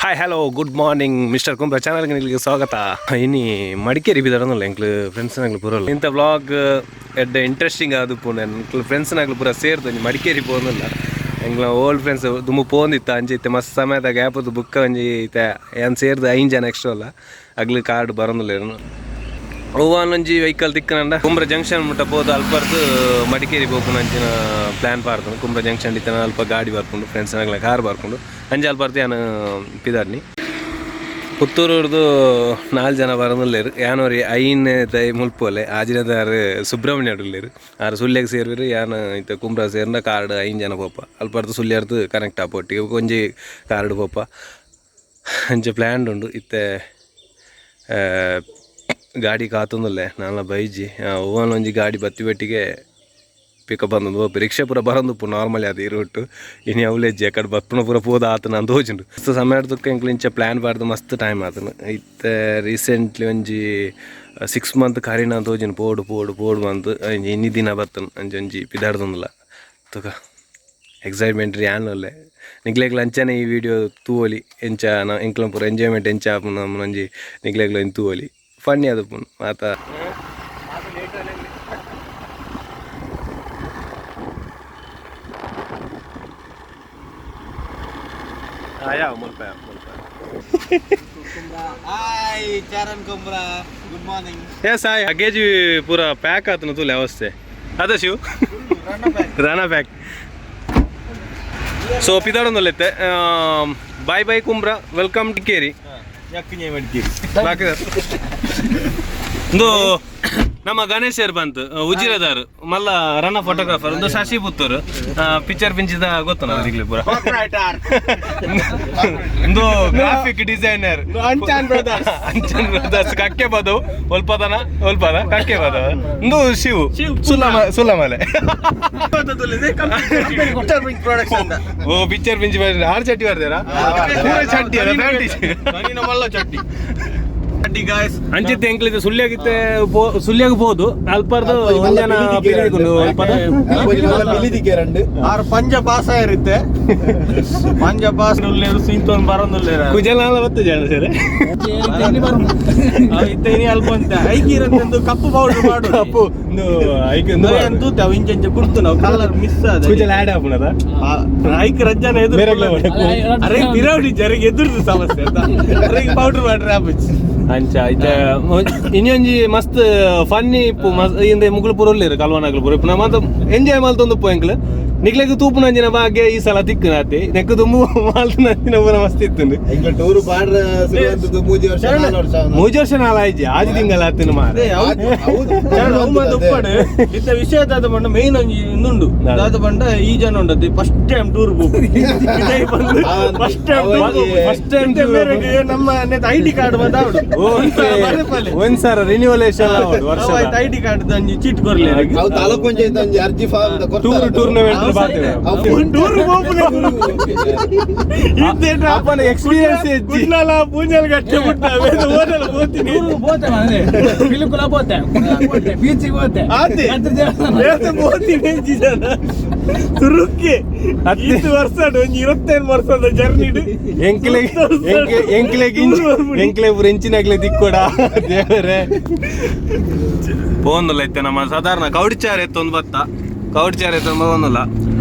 Hi hello good morning mister Kumbra ಚಾನಲ್ಗೆ ನಿಮಗೆ ಸ್ವಾಗತ. ಇನಿ ಮಡಿಕೇರಿ ಬಿದರನಲ್ಲ ಎಂಕ್ಲು ಫ್ರೆಂಡ್ಸ್ ನಗ್ಲು ಪೂರ. ಇಂಥ ವ್ಲಾಗ್ ಎಡ್ಡೆ ಇಂಟ್ರೆಸ್ಟಿಂಗ್ ಅದು ಪೂನೆ. ಎಂಕ್ಲು ಫ್ರೆಂಡ್ಸ್ ನಗ್ಲು ಪೂರ ಸೇರ್ದು ಒಂಜಿ ಮಡಿಕೇರಿ ಪೋನುಲ್ಲ. ಎಂಕ್ಲ ಓಲ್ಡ್ ಫ್ರೆಂಡ್ಸ್ ದುಂಬು ಪೋಂದಿತ್ತ ಅಂಚ ಇತ್ತೆ ಮಸ್ತ್ ಸಮಯದ ಗ್ಯಾಪದು ಬುಕ್ಕ ಒಂಜಿ ಇತ್ತೆ ಏನ್ ಸೇರ್ದು ಐನ್ ಜನ ಎಕ್ಸ್ಟ್ರಾ ಅಲ್ಲ ಅಗ್ಲು ಕಾರ್ಡ್ ಬರೋದಿಲ್ಲ. ಒಂಜಿ ವೆಹಿಕಲ್ ತಿಕ್ಕನಂಡ ಕುಂಬ್ರ ಜಂಕ್ಷನ್ ಮುಟ್ಟ ಪೋದು ಅಲ್ಪರ್ದು ಮಡಿಕೇರಿ ಪೋಪುನ ಅಂಚಿನ ಪ್ಲಾನ್ ಪಾಡ್ದು. ಕುಂಬ್ರ ಜಂಕ್ಷನ್ ಇತ್ತನ ಅಲ್ಪ ಗಾಡಿ ಬರ್ಪುಂಡು, ಫ್ರೆಂಡ್ಸ್ ನಗ್ಲ ಕಾರ್ ಬರ್ಪುಂಡು. ಅಂಚ ಅಲ್ಪರ್ದು ಯಾನ್ ಪಿದಾರ್ನಿ. ಪುತ್ತೂರುರ್ದು ನಾಲ್ ಜನ ಬರೋದಿಲ್ಲೇರು. ಯಾನೋರಿ ಐನ್ ದೈ ಮುಲ್ಪೋಲೆ ಆಜಿನದಾರು ಸುಬ್ರಹ್ಮಣ್ಯ ಉಲ್ಲೇರು. ಆರು ಸುಳ್ಯಗ್ ಸೇರ್ವಿರು. ಯಾನ್ ಇತ್ತೆ ಕುಂಬ್ರ ಸೇರ್ನ ಕಾರ್ಡ್ ಐನ್ ಜನ ಪೋಪ. ಅಲ್ಪರ್ದು ಸುಳ್ಯರ್ದು ಕನೆಕ್ಟ್ ಆಪೊಟ್ಟಿಗೆ ಒಂಜಿ ಕಾರ್ಡ್ ಪೋಪ. ಅಂಚ ಪ್ಲ್ಯಾನ್ ಉಂಡು. ಇತ್ತೆ ಗಾಡಿ ಕಾತೊಂದುಲ್ಲೆ ನಾನ ಬೈಜಿ. ಓವನ್ ಒಂಜಿ ಗಾಡಿ ಬತ್ತಿ ಬೆಟ್ಟಿಗೆ ಪಿಕಪ್ ಬಂದೊಂದು. ರಿಕ್ಷಾ ಪೂರ ಬರೋಂದುಪ್ಪು ನಾರ್ಮಲಿ. ಅದು ಇರುಟ್ಟು ಇನಿ ಅವಲೇಜ್ಜಿ ಅಕಡೆ ಬಪ್ಪುನ ಪೂರ ಪೋದ ಆತ ನಾನು ತೋಜುಂಡು. ಮಸ್ತ್ ಸಮಯ ತುಕ್ಕ ಎಂಕ್ಲು ಇಂಚ ಪ್ಲ್ಯಾನ್ ಪಾಡ್ದು ಮಸ್ತ್ ಟೈಮ್ ಆತನು. ಇತ್ತೆ ರೀಸೆಂಟ್ಲಿ ಒಂಜಿ 6 ಮಂತ್ ಕರಿನ ತೋಜಿನ ಪೋಡು ಪೋಡು ಪೋಡು ಬಂತು. ಇನಿ ದಿನ ಬತ್ತನು. ಅಂಚ ಒಂಜಿ ಪಿದಾಡ್ದೊಂದುಲ್ಲ ತುಕ ಎಕ್ಸೈಟ್ಮೆಂಟ್ ಯಾನ್ ಒಲ್ಲೆ. ನಿಕ್ಲೆಗ್ಲ ಅಂಚನೆ ಈ ವಿಡಿಯೋ ತೂವೊಲಿ. ಎಂಚ ಎಂಕ್ಲ ಪೂರ ಎಂಜಾಯ್ಮೆಂಟ್ ಎಂಚ ಆಪುಂಡು ಒಂಜಿ ನಿಕ್ಲೆಗ್ಲ ಒಂಜಿ ತೂವೊಲಿ. ಫನ್ನಿ ಅದು ಮಾತ. ಯಾವ ಮುಲ್ಪ ಮುಲ್ಪ. Hi Charan Kumbra, good morning. Yes, hi. Luggage ಪೂರ ಪ್ಯಾಕ್ ಆತನ ತೂಲೆ ಅವಸ್ಥೆ ಅದ ಶಿವ್ ರಾಣಾ ಪ್ಯಾಕ್. ಸೊ ಪಿದಾಡೊಂದುಲ್ಲೆತ್ತೆ. Boy boy ಕುಂಬ್ರ, welcome Madikeri. Madikeri. ಒಂದು ನಮ್ಮ ಗಣೇಶರ್ ಬಂತು ಉಜಿರದಾರು ಮಲ್ಲ ರನ್ನ ಫೋಟೋಗ್ರಾಫರ್. ಒಂದು ಶಶಿ ಪುತ್ತೂರು ಪಿಕ್ಚರ್ ಪಿಂಚಿದ ಗೊತ್ತು ನಿಗ್ಲಿ ಪೂರ. ಒಂದು graphic designer Anchan brothers. Anchan brothers ಕಕ್ಕೆ ಬದವು ಒಲ್ಪದನ ಒಲ್ಪದ ಕಕ್ಕೆ ಬದವು. ಒಂದು ಶಿವ್ ಸುಲ್ಲಮ ಸುಲ್ಲಮಲೆ. ಓ ಪಿಕ್ಚರ್ ಪಿಂಚಿ ಆರು ಚಟ್ಟಿ ಬರ್ತೀರಾ? ಪೂರ ಚಟ್ಟಿ ಅಲ್ಲ, ಪ್ಯಾಂಟ್. ಮಲ್ಲ ಚಟ್ಟಿ ಚಟ್ಟಿ ಗಾಯ್ಸ್. ಅಂಚಿತ್ತೆ ಎಂಕ್ಲಿದ್ದು ಸುಳ್ಯಾಗಿತ್ತೆ ಸುಳ್ಯಾಗ ಪೋದು ಅಲ್ಪರ್ದು ಒಂಜನ ಪಿರಿದಿಕೊಂಡು ಅಲ್ಪದ. ಆರು ಪಂಜ ಪಾಸ್ ಆಗಿರುತ್ತೆ, ಪಂಜ ಪಾಸ್ ಸೀತೊಂದು ಬರೋದಿಲ್ಲ. ಕುಜಲಾಲ ಬತ್ತು ಜನ ಸರ್. ಇತ್ತೆ ಇನಿ ಅಲ್ಪ ಅಂತ ಐಕಿರಂತಂದು ಕಪ್ಪು ಪೌಡರ್ ಮಾಡು. ಕಪ್ಪು ಐಕ್. ತೂತೆ ಅವು ಇಂಚ ಇಂಚ ಕುಡ್ತು ನಾವು ಕಲರ್ ಮಿಸ್ ಆದ. ಕುಜಲ ಆಡ್ ಆಪುನದ. ಐಕ್ ರಜ್ಜನ ಎದುರು. ಅರೆ ಬಿರೌಡಿ ಜರಿಗೆ ಎದುರ್ದು ಸಮಸ್ಯೆ ಅಂತ ಅರೆಗೆ ಪೌಡರ್ ಮಾಡ್ರೆ ಆಪುಜಿ. ಅಂಚ ಇತ್ತೆ ಇನ್ನೊಂಜಿ ಮಸ್ತ್ ಫನ್ನಿ ಇಪ್ಪು. ಮಸ್ತ್ ಇಂದೆ ಮುಗುಳು ಪೂರ ಉಲ್ಲೇರು ಕಲ್ವನಾಗ್ಲು ಪೂರ ಇಪ್ಪು. ನಮ್ಮ ಎಂಜಾಯ್ ಮಲ್ತೊಂದು ಉಪ್ಪು. ಎಂಕ್ಲು ನಿಕ್ಲೆಗ್ ತೂಪುನಂಜಿನ ಭಾಗ್ಯ ಈ ಸಲ ತಿಕ್ಕುನಾತೆ. ನೆಕ್ಕು ತುಂಬು ಮಾಲ್ತುನಂಜಿನ ಪೂರ ಮಸ್ತ್ ಇತ್ತುಂಡು. ಟೂರ್ ಪಾಡ್ರ ಮೂಜಿ ವರ್ಷ ನಾಲ್ ವರ್ಷ. ಮೂಜಿ ವರ್ಷ ನಾಲ್ ಆಯ್ಜಿ, ಆಜಿ ತಿಂಗಳ ಆತಿನ ಮಾರೆ. ಉಪ್ಪಡು ಇತ್ತ ವಿಷಯ ದಾದ ಪಂಡ ಮೇನ್ ಒಂಜಿ ಇಂದುಂಡು. ದಾದ ಪಂಡ ಈ ಜನ ಉಂಡದು ಫಸ್ಟ್ ಟೈಮ್ ಟೂರ್ ಬಂದು ಫಸ್ಟ್ ಟೈಮ್. ಫಸ್ಟ್ ಟೈಮ್ ನಮ್ಮ ಐಡಿ ಕಾರ್ಡ್ ಬಂದಾವಡು. ಒಂದ್ ಸರ ರಿನ್ಯೂವಲೇಷನ್ ವರ್ಷ. ಐಡಿ ಕಾರ್ಡ್ ಒಂಜಿ ಚೀಟ್ ಕೊರ್ಲಿ. ಅವು ತಾಲೂಕ್ ಪಂಚಾಯತ್ ಒಂಜಿ ಅರ್ಜಿ ಫಾರ್ಮ್. ಟೂರ್ ಟೂರ್ನಮೆಂಟ್ ಬಾತೇವೆ. ಟೂರ್ ಅಪ್ಪನ ಎಕ್ಸ್ಪೀರಿಯನ್ಸ್ ಹೆಚ್ಚಿ. ಕುಡ್ಲಾಲ ಪೂಂಜಲ್ ಗಟ್ಟೆ ಬಿಟ್ಟ ಹೋಟೆಲ್ ಹೋಗ್ತೀನಿ. పోతే పిలుకులా పోతే బీచ్కి పోతే. ಆತೆ ಹೋಗ್ತೀನಿ ಜನ ಸುರುಕ್ಕೆ ಐದು ವರ್ಷ ಒಂಜಿ 25 ವರ್ಷದ ಜರ್ನಿ. ಎಂಕ್ಲೆ ಎಂಕ್ಲೆ ಎಂಕ್ಲೆ ಪೂರ ಇಂಚಿನಾಗ್ಲೆ ದಿಕ್ಕೊಡ ದೇವರೇ. ಪೋಂದುಲ್ಲ ಇತ್ತೆ ನಮ್ಮ ಸಾಧಾರಣ ಕೌಡಿಚಾರ ಎತ್ತೊಂದು ಬತ್ತ ಕೌಡಿಚಾರ ಎತ್ತೊಂದು ಪೋಂದುಲ್ಲ.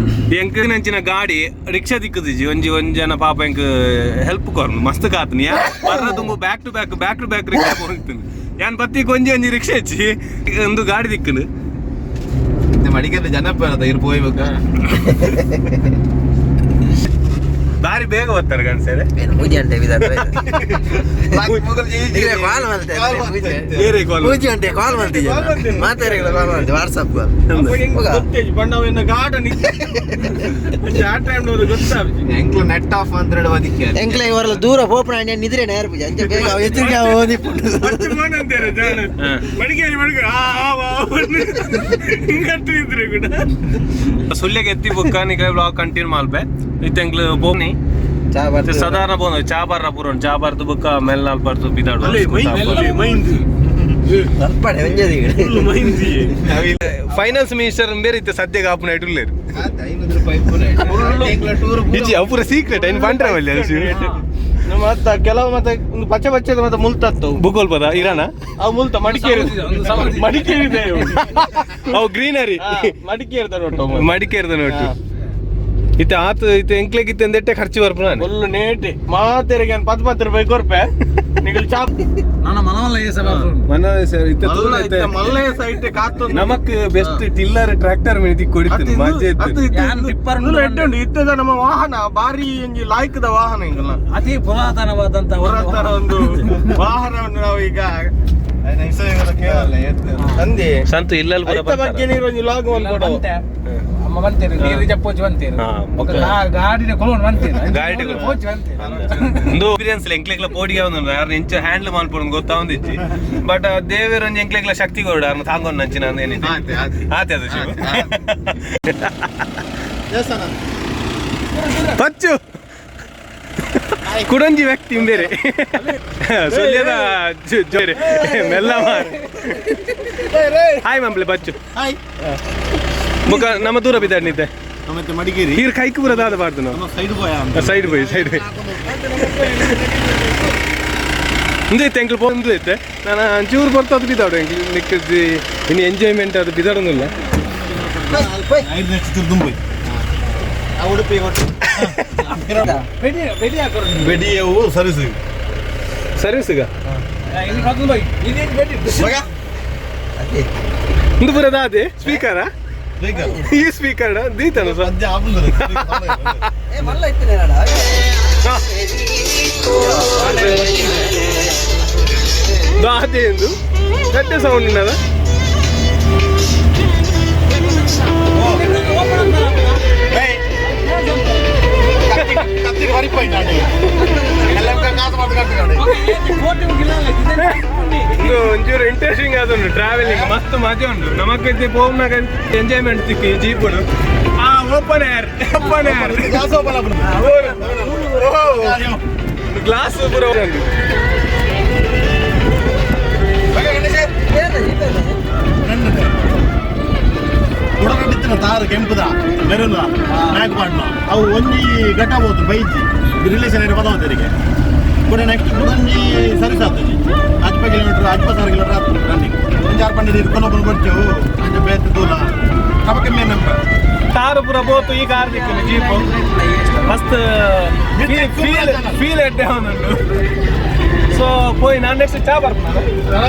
ಎಂಕ್ ನಂಚಿನ ಗಾಡಿ ರಿಕ್ಷಾ ದಿಕ್ಕುದಿಜಿ. ಒಂಜಿ ಒಂಜಿ ಜನ ಪಾಪ ಎಂಕ್ ಹೆಲ್ಪ್ ಕೊರ್ನು ಮಸ್ತ್ ಕಾತನಿ. ಯಾ ಬರ್ರ ತುಂಬ back to back back to back rickshaw ಹೋಗ್ತೀನಿ. ಯಾನ್ ಬತ್ತಿಗೆ ಒಂಜಿ ಒಂಜಿ ರಿಕ್ಷಾ ಹೆಚ್ಚಿ ಒಂದು ಗಾಡಿ ದಿಕ್ಕುಂಡು. ಮಡಿಕೇರಿ ಜನಪ್ಪ ಇರ್ ಪೋಯ್ಬೇಕು. ಬಾರಿ ಬೇಗ ಬರ್ತಾರೆ ಗಂಡಸರೆ. ಪೂಜೆ అంటే ಕಾಲ್ ಬೇರೆ ಕಾಲ್. ಪೂಜೆ అంటే ಕಾಲ್ ಮಾಡ್ತೀವಿ, ಮಾತಾಡಿಗಳ ಕಾಲ್ ಮಾಡ್ತೀವಿ, ವಾಟ್ಸಪ್ ಕಾಲ್. ಬಣ್ಣವಿನ ಗಾರ್ಡನ್ ಆ ಟೈಮ್ ಗೊತ್ತಾಗ್ತದೆ. ಎಂಕ್ಲು ನೆಟ್ ಆಫ್ ಅಂತ ಅದಕ್ಕೆ. ಎಂಕ್ಲೆ ಇವರೆಲ್ಲ ದೂರ ಪೋಪಣ ನಿದ್ರೆ ನೇರ ಪೂಜೆ ಅಂಚೆ ಬೇಗ ಎಚ್ಚರಿಕೆ ಓದಿಪುಂಡು. ಅಂತಾರೆ ಜನ ಮಡಿಕೇರಿ ಮಡಿಕೇರಿ ಆ ಆ ಹಿಂಗಟ್ಟು ಇದ್ರೆ ಕೂಡ. ಸುಳ್ಯಗೆ ಎತ್ತಿ ಬುಕ್ಕ ನಿಕ್ಲೆ ಬ್ಲಾಗ್ ಕಂಟಿನ್ಯೂ ಮಲ್ಪೆ. ಇತ್ತೆಂಕ್ಲು ಬೋನಿ ಚಾ ಬರ್ತದೆ. ಸಾಧಾರಣ ಬೋನು ಚಾ ಬರ್ರ ಪೂರ ಚಾ ಬರ್ದು ಬುಕ್ಕ ಮೆಲ್ಲ ಬರ್ದು ಬಿದಾಡು. ತಲ್ಪಡೆ ಒಂಜೆ. ಫೈನಾನ್ಸ್ ಮಿನಿಸ್ಟರ್ ಬೇರೆ ಇತ್ತೆ ಸದ್ಯಕ್ಕೆ ಆಪುನ ಇಟ್ಟುಲ್ಲೇರು. 500 ರೂಪಾಯಿ ಇಪ್ಪುನೆ. ಎಂಕ್ಲ ಟೂರ್ ಇಜ್ಜಿ, ಅವು ಪೂರ ಸೀಕ್ರೆಟ್ ಐನ್ ಪಂಡ್ರೆ ವಲ್ಲೆ. ಮತ್ತೆ ಕೆಲವು ಮತ್ತೆ ಒಂದು ಪಚ್ಚೆ ಪಚ್ಚೆದ ಮತ್ತೆ ಮುಲ್ತತ್ತು. ಭೂಗೋಲ್ಪದ ಇರಾನ. ಅವು ಮುಲ್ತ ಮಡಿಕೇರಿ. ಒಂದು ಸೌದಿ. ಮಡಿಕೇರಿ ಇದೆ ಇವು. ಅವು ಗ್ರೀನರಿ. ಮಡಿಕೇರಿದ ನೋಟು. ಮಡಿಕೇರಿದ ನೋಟು. ಇತ್ತ ಆತ ಇತ್ತ ಎಂಕ್ಲೆಗ್ ಇತ್ತ ಎಂದೆಟ್ಟೆ ಖರ್ಚು ಬರ್ಪು ನಾನು. ಫುಲ್ ನೇಟಿ ಮಾತೆರಿಗೆ 10 10 ರೂಪಾಯಿ ಕೊರ್ಪೆ ನಿಗಲ್ ಚಾಪ್. ನನ್ನ ಮನವಲ್ಲ ಏಸ. ಮನ ಸರ್ ಇತ್ತ ತೂಲ ಇತ್ತೆ. ಮಲ್ಲೆಯ ಸೈಟ್ ಕಾತು. ನಮಕ್ best tiller tractor ಮಿನಿ ಕೊಡಿತು ಮಜೆ ಇತ್ತು. ಯಾನ್ ಟಿಪ್ಪರ್ ಉಂಡು ಎಡ್ಡೆ ಉಂಡು. ಇತ್ತದ ನಮ್ಮ ವಾಹನ ಬಾರಿ ಒಂಜಿ ಲಾಯ್ಕದ ವಾಹನ ಹಿಂಗಲ್ಲ. ಅತಿ ಪುರಾತನವಾದಂತ ಒಂದು ಪುರಾತನ ಒಂದು ವಾಹನವನ್ನು ನಾವು ಈಗ ತಂದೆ. ಸಂತು ಇಲ್ಲಲ್ ಪೂರ ಐತ ಬಗ್ಗೆ ನೀರು ಒಂಜಿ ಲಾಗ್ ಮಲ್ಕೊಡು. ಬಂತೆ. ಅಮ್ಮ ಬಂತೇರು ನೀರು ಜಪ್ಪೋಚಿ ಬಂತೇರು. ಹಾ, ಬೊಕ್ಕ. ಗಾಡಿನ ಕೊಲೋನ್ ಬಂತೇರು. ಗಾಡಿಡ್ ಕೊಲೋನ್. ಪೋಚಿ ಬಂತೇರು. ಒಂದು ಎಕ್ಸ್ಪೀರಿಯನ್ಸ್ ಎಂಕ್ಲೆಗ್ಲ ಪೋಡಿಗೆ ಒಂದು ಯಾರು ಇಂಚ ಹ್ಯಾಂಡಲ್ ಮಲ್ಪೊಡು ಗೊತ್ತಾವಂದಿಚ್ಚಿ. ಬಟ್ ದೇವೇರ್ ಒಂಜಿ ಎಂಕ್ಲೆಗ್ಲ ಶಕ್ತಿ ಕೊರಡು ಅರ್ನ ತಾಂಗೊಂಡು ನಂಚಿನ ಏನಿದೆ. ಆತೆ, ಆತೆ. ಆತೆ ಅದು ಶಿವ. ಪಚ್ಚು ಕುಡಂಜಿ ವ್ಯಕ್ತಿ ಬೇರೆ ಸೊಲ್ಯದ ಜೋರೆ ಮೆಲ್ಲ ಮಾರ್. ಹಾಯ್ ಮಂಪ್ಲೆ ಬಚ್ಚು. ಹಾಯ್. ಮುಖ ನಮ್ಮ ದೂರ ಬಿದ್ದಾಡ್ನಿದ್ದೆ. ಮತ್ತೆ ಮಡಿಕೇರಿ. ನೀರು ಕೈಕ್ ಬರೋದಾದ ಬಾರ್ದು ನಾವು. ನಮ್ಮ ಸೈಡ್ ಬಾಯ್. ಸೈಡ್ ಬೈ ಸೈಡ್ ಬೈ ಇಂದು ಇತ್ತೆ ಎಂಕ್ಲು ಪೋ ಇಂದು ಇತ್ತೆ ನಾನು ಒಂಚೂರು ಬರ್ತದ ಬಿದ್ದಾಡು ಎಂಕ್ಲು ನಿಕ್ಕಿ ಇನ್ನು ಎಂಜಾಯ್ಮೆಂಟ್ ಅದು ಬಿದ್ದಾಡೋದಿಲ್ಲ. ಐದು ನೆಕ್ಸ್ಟ್ ತಿರ್ದುಂಬಿ. ಉಡುಪಿ ಕೊಟ್ಟು ಬೆಡಿ ಬೆಡಿ ಹಾಕೋರು. ಬೆಡಿಯವು ಸರ್ವಿಸ್. ಸರ್ವಿಸ್ಗ. ಇಲ್ಲಿ ಕದ್ದು ಹೋಗಿ ಇಲ್ಲಿ ಬೆಡಿ. ಇಂದು ಪೂರ ದಾದೆ ಸ್ಪೀಕರಾ ಈ ಸ್ಪೀಕರ್ ದೀತನ ಸರ್. ಪದ್ಯ ಆಪುಂಡು. ಮಲ್ಲ ಇತ್ತನೇ ನಾಡ. ದಾದೆ ಎಂದು ಗಟ್ಟೆ ಸೌಂಡ್ ಉನ್ನದ. ಕತ್ತಿಗೆ ಹೊರಿಪೋಯ್ತು ಎಲ್ಲ ಕಾಸು ಮಾತು ಕಟ್ಟಿಕೊಂಡು. ಇದು ಒಂಚೂರು ಇಂಟ್ರೆಸ್ಟಿಂಗ್ ಆದುಂಡು ಟ್ರಾವೆಲಿಂಗ್ ಮಸ್ತ್ ಮಜಾ ಉಂಟು ನಮಕ್ ಪೋಗ್ನಾಗ ಎಂಜಾಯ್ಮೆಂಟ್ ತಿಕ್ಕಿ ಜೀಪುಡು ಆ open air open air glass open ಆಪುಂಡು. Glass ಪೂರ ಉಂಟು. ಉಡಗಟ್ಟಿತ್ತಿನ ತಾರು ಕೆಂಪುದ ಮೆರುನ ಮ್ಯಾಗ್ ಪಾಡ್ನ ಅವು ಒಂಜಿ ಘಟ ಹೋತು ಬೈಜಿ ರಿಲೇಷನ್ ಏನು ಪದ ಕೂಡ ನೆಕ್ಸ್ಟ್ ಕುಡೊಂಜಿ ಸರ್ವಿಸ್ ಆತುಜಿ ಅಜ್ಪ ಕಿಲೋಮೀಟರ್ ಅಜ್ಪ ಸಾವಿರ ಕಿಲೋಮೀಟರ್ ಆತು ರನ್ನಿಂಗ್ ಒಂಜಿ ಆರು ಪಂಡೆ ನೀರು ಕೊನೊಬ್ಬನ ಕೊಡ್ತೇವು ಅಂಚ ಬೇತೆ ದೂಲ ಕಬಕ್ಕೆ ಮೇನ್ ನಂಬ. ಕಾರು ಪೂರ ಬೋತು ಈ ಕಾರ್ ದಿಕ್ಕುನು ಜೀಪು ಮಸ್ತ್ ಫೀಲ್ ಫೀಲ್ ಎಡ್ಡೆ ಉಂಟು. ಸೊ ಪೋಯ್ ನಾನು ನೆಕ್ಸ್ಟ್ ಚಾ ಬರ್ಪುನ.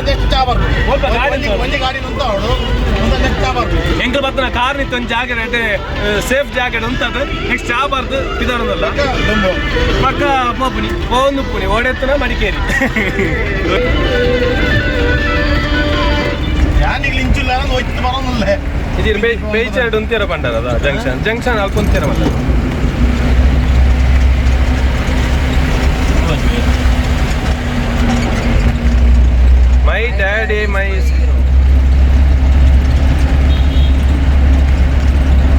ನೆಕ್ಸ್ಟ್ ಚಾ ಬರ್ಬೋದು. ಒಲ್ಪ ಗಾಡಿ ಒಂಜಿ ಒಂಜಿ ಗಾಡಿ ಉಂತ ಅವಳು ಒಂದು ನೆಕ್ಸ್ಟ್ ಚಾ ಬರ್ಬೋದು. ಎಂಕಲ್ ಬರ್ತನ ಕಾರ್ ನಿತ್ತು ಒಂದು ಜಾಗ ಎಡ್ಡೆ ಸೇಫ್ ಜಾಗ ಉಂಟದು ನೆಕ್ಸ್ಟ್ ಚಾ ಬರ್ದು ಪಿದಾಡೋದಲ್ಲ. ದುಂಬು. ಪಕ್ಕ ಪೋಪುನಿ ಪೋಂದು ಪುನಿ ಓಡೆತ್ತನ ಮಡಿಕೇರಿ. ಯಾನಿಗ್ಲು ಇಂಚಿಲ್ಲ ಹೋಯ್ತು ಬರೋದಿಲ್ಲ. ಇದು ಬೇಯ್ಚಾರ್ಡ್ ಉಂತೀರ ಪಂಡದ ಜಂಕ್ಷನ್ ಜಂಕ್ಷನ್ ಅಲ್ಪ ಉಂತೀರ ಬಂದ. My daddy my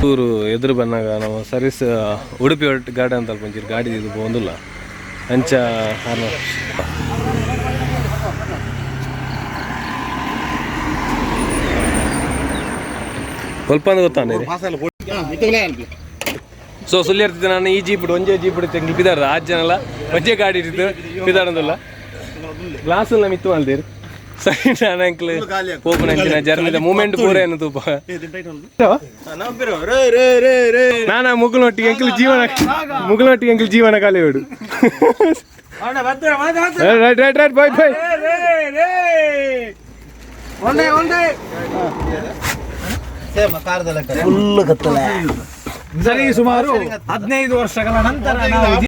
ಊರು ಎದುರು ಬಂದಾಗ ನಮ್ಮ ಸರ್ವಿಸ್ ಉಡುಪಿ ಒಟ್ಟು ಗಾರ್ಡನ್ ಅಂತ ಒಂಚೂರು ಗಾಡಿ ಇದು ಪೋಂದಿಲ್ಲ ಅಂಚ ಆರ್ನ ಸ್ವಲ್ಪ ಗೊತ್ತಾನೆ. ಸೊ ಸುಳ್ಳು ಇರ್ತಿದ್ದೆ ನಾನು ಈ ಜೀಪ್ ಒಂಜೇ ಜೀಪ್ ಎಂಗ್ಲು ಪಿದಾರ ಆರು ಜನ ಅಲ್ಲ ಒಂಜೇ ಗಾಡಿ ಇಟ್ಟಿದ್ದು ಪಿದಾಡೋದಿಲ್ಲ ಗ್ಲಾಸ್ ಎಲ್ಲ ಮಿತ್ತು ಮಲ್ದಿರು. ಸರಿ ನಾನು ಅಂಕ್ಲ್ ಪೋಪುನ ಅಂಚಿನ ಜರ್ನಿದ ಮೂಮೆಂಟ್ ಪೂರ ಏನು ತೂಪ. ರೇ ರೇ ರೇ ರೇ. ನಾನಾ ಮುಗುಲೊಟ್ಟಿಗೆ ಎಂಕ್ಲು ಜೀವನ ಮುಗುಲೊಟ್ಟಿಗೆ ಎಂಕ್ಲು ಜೀವನ ಕಾಲಿ ಬಿಡು. Right right right bye bye. ರೇ ರೇ ಒಂದೇ ಒಂದೇ. ಫುಲ್ ಕತ್ತಲೆ. ಸರಿ ಸುಮಾರು 15 ವರ್ಷಗಳ ನಂತರ ನಾವು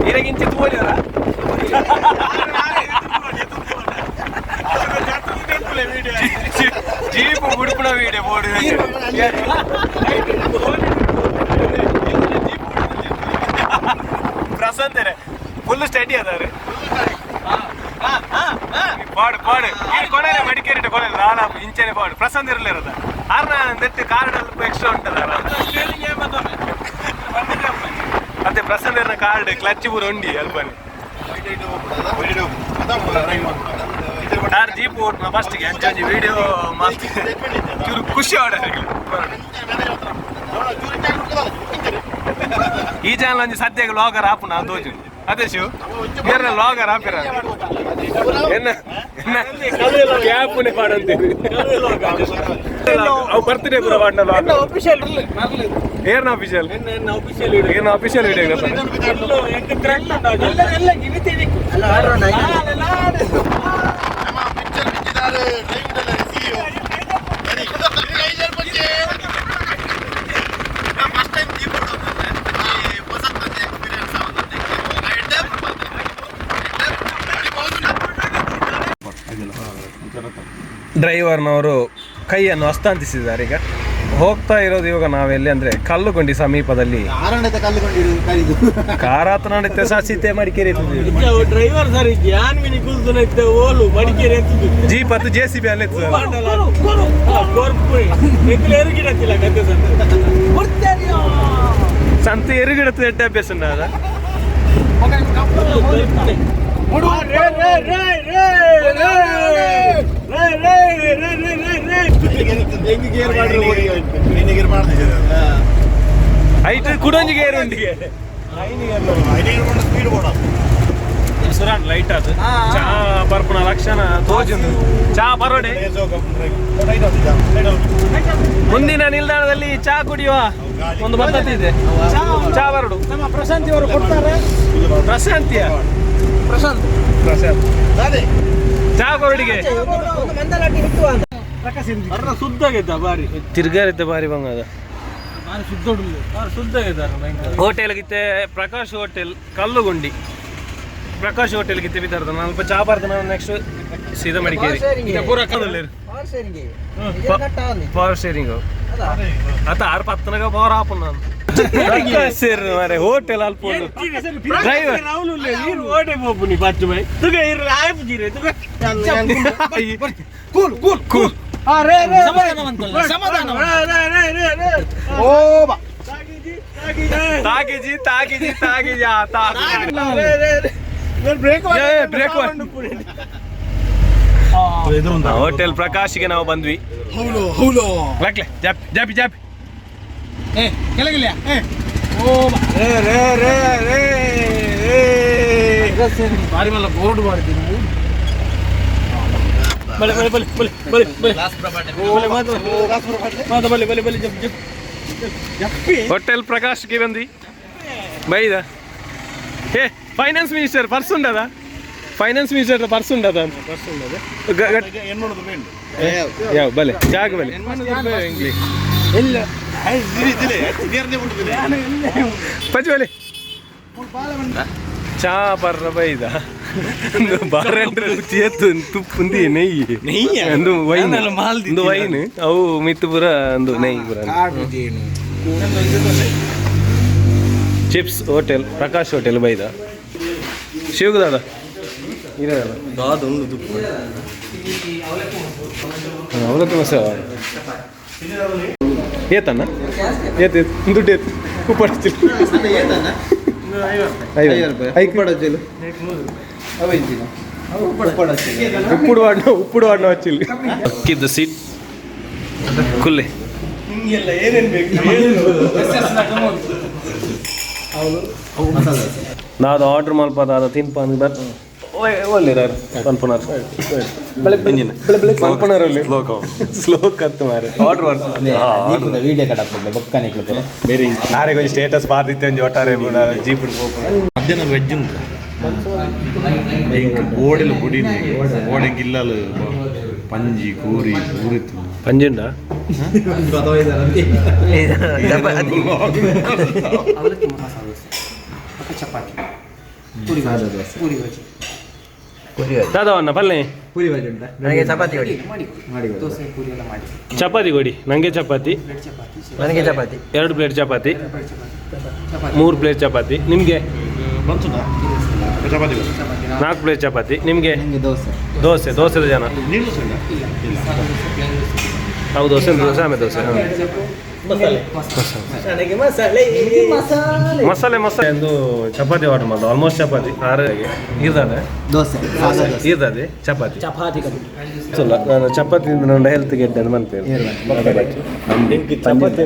ಇರಗಿಂಚಿ ತೂವಲಿಯರ. Video board. ಪ್ರಶಾಂತರೆ full study ಅದಾರೆ. ಪಾಡು ಪಾಡು ಈ ಕೊನೆ ಮಡಿಕೇರಿ ಕೊನೆ ನಾನಾ ಇಂಚನೆ ಪಾಡು. ಪ್ರಶಾಂತ್ ಇರಲಿರದ ಆರ್ನ ನೆಟ್ ಕಾರ್ಡ್ ಅಲ್ಪ ಎಕ್ಸ್ಟ್ರಾ ಉಂಟದ. ಅದೇ ಪ್ರಶಾಂತ್ ಇರ್ನ ಕಾರ್ಡ್ ಕ್ಲಚ್ ಪೂರ ಉಂಡಿ ಅಲ್ಪನೆ. ಕಾರ್ ಜೀಪ್ ಓಟ್ನ ಫಸ್ಟ್ಗೆ ಅಂಚೊಂಜಿ ವಿಡಿಯೋ ಮಸ್ತ್ ಚೂರು ಖುಷಿ ಆಡ. ಈ ಚಾನಲ್ ಒಂಜಿ ಸದ್ಯಕ್ಕೆ ಲಾಗರ್ ಆಪುನ ತೋಜು. ಅದೇ ಶಿವ್ ಬೇರೆ ಲಾಗರ್ ಆಪಿರ ಎನ್ನ ಕ್ಯಾಪುನೆ ಪಾಡಂತೀರಿ. ಅವು ಬರ್ತ್ಡೇ ಪೂರ ಪಾಡ್ನ ಲಾಗ್. ಅಫಿಷಿಯಲ್. ಏರ್ನ ಅಫಿಷಿಯಲ್? ಎನ್ನ ಅಫಿಷಿಯಲ್. ಏರ್ನ ಅಫಿಷಿಯಲ್ ವಿಡಿಯೋ? ಎಲ್ಲ ಗಿವಿತಿ. ಅಲ್ಲ, ಆಡ್ರೋಣ. ಪಿಕ್ಚರ್ ಬಿಚ್ಚಿದ್ದಾರೆ driving CEO. First time jeep ಹೊಸತ್ತಂತೆ experience. ಡ್ರೈವರ್ನವರು ಕೈಯನ್ನು ಹಸ್ತಾಂತಿಸಿದ್ದಾರೆ. ಈಗ ಹೋಗ್ತಾ ಇರೋದು ಇವಾಗ ನಾವೆಲ್ಲಿ ಅಂದ್ರೆ ಕಲ್ಲುಗುಂಡಿ ಸಮೀಪದಲ್ಲಿ. ಆರಣ್ಯದ ಕಲ್ಲುಕೊಂಡಿರು ಕರಿದು. ಕಾರಾತನ ಸೀತೆ ಮಡಿಕೇರಿ. ಡ್ರೈವರ್ ಸರ್, ಯಾನ್ ಮಿನಿ ಕೂಲ್ದುನ ಇತ್ತೆ ಓಲು ಮಡಿಕೇರಿ ಎತ್ತುದು. ಜೀಪ್ ಅದು ಜೆ ಸಿ ಬಿ ಅಲ್ಲಿ ಇತ್ತು. ಕೊರ್ಪು ಎಕ್ಕಲು ಎರುಗಿಡತ್ತಿಲ್ಲ ಗದ್ದೆ ಸಂತ. ಸಂತ ಎರುಗಿಡತ್ತದ ಎಡ್ಡೆ ಅಭ್ಯಾಸ ಉಂಟಾ ಅದ. ರೇ ರೇ ರೇ ರೇ ರೇ ರೇ ರೇ ರೇ ರೇ ರೇ ರೇ. ಹೆಂಗ್ ಗೇರ್ ಮಾಡ್ರಿ? ಗೇರ್ ಮಾಡ್ತಿದ್ದೀರ. ಐಟ್ ಕುಡೊಂಜಿ ಗೇರ್ ಉಂಡಿಗೆ. ಸ್ಪೀಡ್ ಬೋಡ. ಸುರಾನ್ ಲೈಟ್ ಅದು ಚಾ ಬರ್ಪುನ ಲಕ್ಷಣ ತೋಜುಂದು. ಚಾ ಬರೋಡೆ. ಮುಂದಿನ ನಿಲ್ದಾಣದಲ್ಲಿ ಚಾ ಕುಡಿಯುವ ಒಂದು ಪದ್ಧತಿ ಇದೆ. ಚಾ ಬರಡು. ನಮ್ಮ ಪ್ರಶಾಂತಿ ಅವರು ಕೊಡ್ತಾರೆ. ಪ್ರಶಾಂತಿಯ ಪ್ರಶಾಂತ್. ಪ್ರಶಾಂತ್ ಚಾ ಕೊರಡಿಗೆ. ಒಂದು ಮಂದಲಾಟಿ ಹುಟ್ಟುವ ಅಂತ. ಅರ್ರ ಸುದ್ದಾಗೈತ ಬಾರಿ. ತಿರ್ಗಾರಿದ್ದ ಬಾರಿ ಬಂಗದ. ಬಾರಿ ಸುದ್ದ, ಬಾರಿ ಸುದ್ದಾಗೈತ. ಹೋಟೆಲ್ ಗಿತ್ತೆ ಪ್ರಕಾಶ್ ಹೋಟೆಲ್ ಕಲ್ಲುಗುಂಡಿ. ಪ್ರಕಾಶ್ ಹೋಟೆಲ್ ಗಿತ್ತೆ ಬಿದ್ದಾರ್ದ ನಾನು ಅಲ್ಪ ಚಾ ಬರ್ದ. ನಾನು ನೆಕ್ಸ್ಟ್ ಸೀದಾ Madikeri. Power sharing. Power sharing. ಅತ್ತ ಆರು ಪತ್ತನಗ ಪವರ್ ಆಪು ನಾನು ಸೇರ್ ಮಾರೆ. ಹೋಟೆಲ್ ಅಲ್ಪ ಉಂಡು. ಡ್ರೈವರ್. ರಾಹುಲ್ ನೀರು ಓಡೆ ಹೋಗು ನೀ ಬಚ್ಚು ಬೈ ತುಗ ಇರು ಆಯ್ಪು ಜೀರೆ ತುಗ. Cool cool cool. ರೇ ರೇ. ಸಮಾಧಾನ. ರೇ ರೇ ರೇ ರೇ. ಓ ಬಾ. ತಾಗಿಜಿ ತಾಗಿಜಿ ತಾಗಿಜಿ ಆ ತಾಗಿ. ರೇ ರೇ ರೇ ಬ್ರೇಕ್. ಏ, ಬ್ರೇಕ್. ಹೋಟೆಲ್ ಪ್ರಕಾಶ್ಗೆ ನಾವು ಬಂದ್ವಿ. ಹೌಲೋ ಹೌಲೋ. ಲಕ್ಲೆ ಜಾಪಿ ಜಾಪಿ ಜಾಪಿ. ಏ ಕೆಳಗಿಲ್ಲ ಏ ಓ ಬಾ. ರೇ ರೇ ರೇ ರೇ ರೇ. ಬಾರಿ ಮಲ್ಲ ಬೋರ್ಡ್ ಮಾಡಿದ್ದೀನಿ. ಬಲೆ ಬಲೆ ಬಲೆ ಬಲೆ ಬಲೆ ಬಲೆ ಬಲೆ ಮಾತು ಮಾತು ಬಲೆ ಬಲೆ ಬಲೆ ಜಪ್ ಜಪ್ ಜಪ್ಪಿ. ಹೋಟೆಲ್ ಪ್ರಕಾಶ್ಗೆ ಬಂದ್ವಿ ಬೈದ. ಏ finance minister purse ಉಂಡದ? Finance minister purse ಉಂಡದ? Purse ಉಂಡದ. ಯಾವ ಬಲೆ ಜಾಗ ಬಲೆ. ಇಲ್ಲ. ಪಚ್ಚಿ ಬಲೆ ಚಾ ಪರ್ರ ಬೈದ. ಬಾರೆಂಡ್ರೆ ಚೇತು ತುಪ್ಪುಂದಿ ನೆಯ್ಯಿ. ನೆಯ್ಯಾ? ಒಂದು ವೈನ್. ನಾನೆಲ್ಲ ಮಾಲ್ದಿದ್ದೀನ. ಒಂದು ವೈನ್ ಅವು ಮಿತ್ತು ಪೂರ ಒಂದು ನೆಯ್ಯಿ ಪೂರ. ಚಿಪ್ಸ್ ಹೋಟೆಲ್ ಪ್ರಕಾಶ್ ಹೋಟೆಲ್ ಬೈದ. ಶಿವದಾದ ಇರೋದಲ್ಲ. ಅವಲಕ್ಕಿ ಮಸಾಲ ಏತಣ್ಣ? ಏತ್ ಏತ್ ದುಡ್ಡು ಏತ್? ಉಪ್ಪು ಉಪ್ಪಡಚ್ಚಲು. ಉಪ್ಪುಡು ವಾಡ್ನ ಉಪ್ಪುಡು ವಾಡ್ನ ವಚ್ಚಿಲ್ ಅಕ್ಕಿದ್ದ ಸೀಟ್ ಕುಲ್ಲೆ. ನಿಂಗೆಲ್ಲ ಏನೇನ್ ಬೇಕು? ನಾದು ಆರ್ಡರ್ ಮಲ್ಪ ದಾದ ತಿನ್ಪ ಅಂದ್ ಬರ್ ಒಳ್ಳೆ ಪನ್ಪುನಾರ್ ಪನ್ಪುನಾರ್ ಸ್ಲೋ ಕತ್ತು ಮಾರೆ ಆರ್ಡರ್. ವಿಡಿಯೋ ಕಡಪಡ್ಲೆ ಬೊಕ್ಕ ನಿಕ್ಲು. ಬೇರೆ ನಾರೆ ಕೊಂಚ ಸ್ಟೇಟಸ್ ಬಾರ್ದಿತ್ತೆ ಒಂಜಿ ಒಟ್ಟಾರೆ ಜೀಪ್ ಪೋಪುನ. ಮಧ್ಯಾಹ್ನ ವೆಜ್ ಉಂಟು. ಎಂಕ್ ಬೋಡೆಲು ಬುಡಿ ಬೋಡೆ ಗಿಲ್ಲಲು ಪಂಜಿ ಕೋರಿ ಪೂರಿತು. ಪಂಜುಂಡ. ಅವಲಕ್ಕಿ ಮಸಾಲ ದೋಸೆ, ಚಪಾತಿ, ಪೂರಿ ಭಾಜಿ, ಪೂರಿ ಭಾಜಿ. ದಾದವನ್ನ ಪಲ್ಲೆ. ನನಗೆ ಚಪಾತಿ ಕೊಡಿ. ಚಪಾತಿ ಕೊಡಿ ನನಗೆ, ಚಪಾತಿ. ನನಗೆ ಚಪಾತಿ. 2 plate chapati, 3 plate chapati. ನಿಮಗೆ? ಚಪಾತಿ. 4 ಪ್ಲೇಟ್ ಚಪಾತಿ. ನಿಮಗೆ? ದೋಸೆ. ದೋಸೆ, ದೋಸೆದ ಜನ. ನೀರು ದೋಸೆ ಇಲ್ಲ. ಅವು ದೋಸೆ, ದೋಸೆ, ಆಮೇಲೆ ದೋಸೆ. ಹಾಂ. ನನಗೆ ಮಸಾಲೆ. ಮಸಾಲೆ ಮಸಾಲೆ ಒಂದು ಚಪಾತಿ ಆರ್ಡರ್ ಮಾಡೋದು. ಆಲ್ಮೋಸ್ಟ್ ಚಪಾತಿ ಆರು ಇರ್ತದೆ. ದೋಸೆ. ಇರ್ತದೆ ಚಪಾತಿ. ಚಪಾತಿ ಅಲ್ಲ, ನಾನು ಚಪಾತಿ ನನ್ನ ಹೆಲ್ತ್ ಗೆಡ್ಡೆ ಅಂತ ಮಾಡ್ತೇನೆ. ಚಪಾತಿ.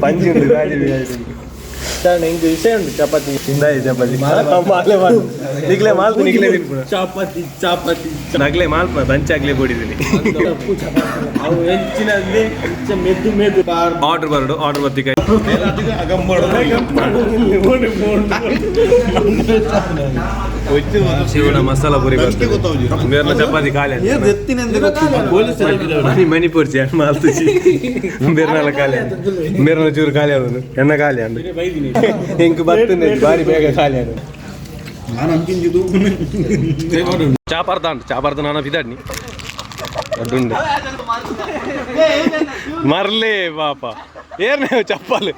ಪಂಜಿ ಉಂಟು, ಗಾಡಿ. ಹಿಂಗೆ ವಿಷಯ ಉಂಟು ಚಪಾತಿ. ತಿಂದಾಯಿ ಚಪಾತಿ ಮಾಲೆ ಮಾಲ್ ನಿಗ್ಲೆ ಮಾಲ್ತು ನಿಗ್ಲೆ ತಿನ್ಪುಣ. ಚಪಾತಿ ಚಪಾತಿ. ನಗ್ಲೆ ಮಾಲ್ಪ ದಂಚಾಗ್ಲೆ ಕೊಡಿದ್ದೀನಿ. ಅವು ಹೆಚ್ಚಿನದ್ದೇ ಹೆಚ್ಚ ಮೆದ್ದು ಮೆದ್ದು ಬಾರ್. ಆರ್ಡರ್ ಬರಡು, ಆರ್ಡರ್ ಬರ್ತಿಕ. ಶಿವನ ಮಸಾಲ ಪುರಿ ಬರ್ತದೆ. ಬೇರೆ ಚಪಾತಿ ಖಾಲಿ ಆಯ್ತು. ಮಣಿ ಮಣಿಪುರ್ ಚಿ ಮಾಲ್ತು ಬೇರ್ನಾಲ ಖಾಲಿ ಆಯ್ತು. ಬೇರ್ನಾಲ ಚೂರು ಖಾಲಿ ಆದನು, ಎಣ್ಣ ಖಾಲಿ ಅಂದು ಇಂಕ್ ಬರ್ತದೆ, ಬಾರಿ ಬೇಗ ಖಾಲಿ ಆದನು. ಚಾಪಾರ್ದ ಉಂಟು, ಚಾಪಾರ್ದ ನಾನು ಬಿದಾಡ್ನಿ ಅಡ್ಡುಂಡೆ ಮರ್ಲೆ ಪಾಪ ಏರ್ನೇ ಚಪ್ಪಲ್